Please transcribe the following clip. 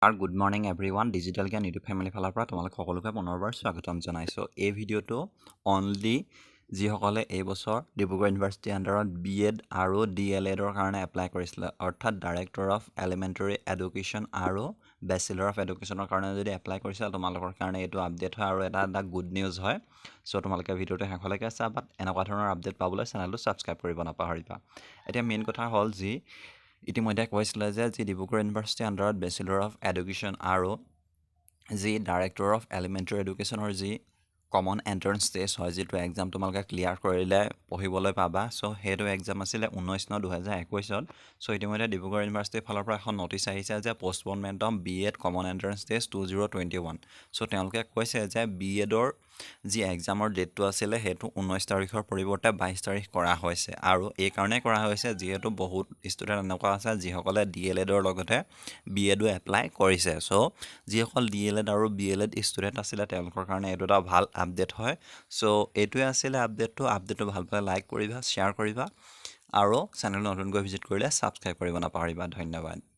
আৰু good morning every one. Digital জ্ঞান YouTube family ফালৰ পৰা তোমালোক সকলোকে পুনৰবাৰ স্বাগতম জনাইছোঁ। এই ভিডিঅ'টো অনলি যিসকলে এইবছৰ ডিব্ৰুগড় ইউনিভাৰ্চিটিৰ আণ্ডাৰত বি এড আৰু ডি এল এডৰ কাৰণে এপ্লাই কৰিছিলে, অৰ্থাৎ ডাইৰেক্টৰ অফ এলিমেণ্টেৰী এডুকেশ্যন আৰু বেচেলৰ অফ এডুকেশ্যনৰ কাৰণে যদি এপ্লাই কৰিছিলে, তোমালোকৰ কাৰণে এইটো আপডেট হয় আৰু এটা এটা গুড নিউজ হয়। চ' তোমালোকে ভিডিঅ'টো শেষলৈকে চাবা। এনেকুৱা ধৰণৰ আপডেট পাবলৈ চেনেলটো ছাবস্ক্ৰাইব কৰিব নাপাহৰিবা। এতিয়া মেইন কথা হ'ল, যি ইতিমধ্যে কৈছিলে যে যি ডিব্ৰুগড় ইউনিভাৰ্চিটিৰ আণ্ডাৰত বেচেলৰ অফ এডুকেশ্যন আৰু যি ডাইৰেক্টৰ অফ এলিমেণ্টেৰী এডুকেশ্যনৰ যি কমন এণ্ট্ৰেঞ্চ টেষ্ট হয়, যিটো এক্সাম তোমালোকে ক্লিয়াৰ কৰিলে পঢ়িবলৈ পাবা, চ' সেইটো এক্সাম আছিলে 19/9/2021ত। চ' ইতিমধ্যে ডিব্ৰুগড় ইউনিভাৰ্চিটিৰ ফালৰ পৰা এখন নটিচ আহিছে যে postponement of B.Ed common entrance test 2021। চ' তেওঁলোকে কৈছে যে বি এডৰ যি এক্সামৰ ডেটটো আছিলে, সেইটো 19 তাৰিখৰ পৰিৱৰ্তে 22 তাৰিখ কৰা হৈছে। আৰু এই কাৰণেই কৰা হৈছে, যিহেতু বহুত ষ্টুডেণ্ট এনেকুৱা আছে যিসকলে ডি এল এডৰ লগতে বি এডো এপ্লাই কৰিছে। চ' যিসকল ডি এল এড আৰু বি এল এড ষ্টুডেণ্ট আছিলে, তেওঁলোকৰ কাৰণে এইটো এটা ভাল আপডেট হয়। চ' এইটোৱে আছিলে আপডেটটো। আপডেটটো ভাল পালে লাইক কৰিবা, শ্বেয়াৰ কৰিবা আৰু চেনেলটো নতুনকৈ ভিজিট কৰিলে ছাবস্ক্ৰাইব কৰিব নাপাহৰিবা। ধন্যবাদ।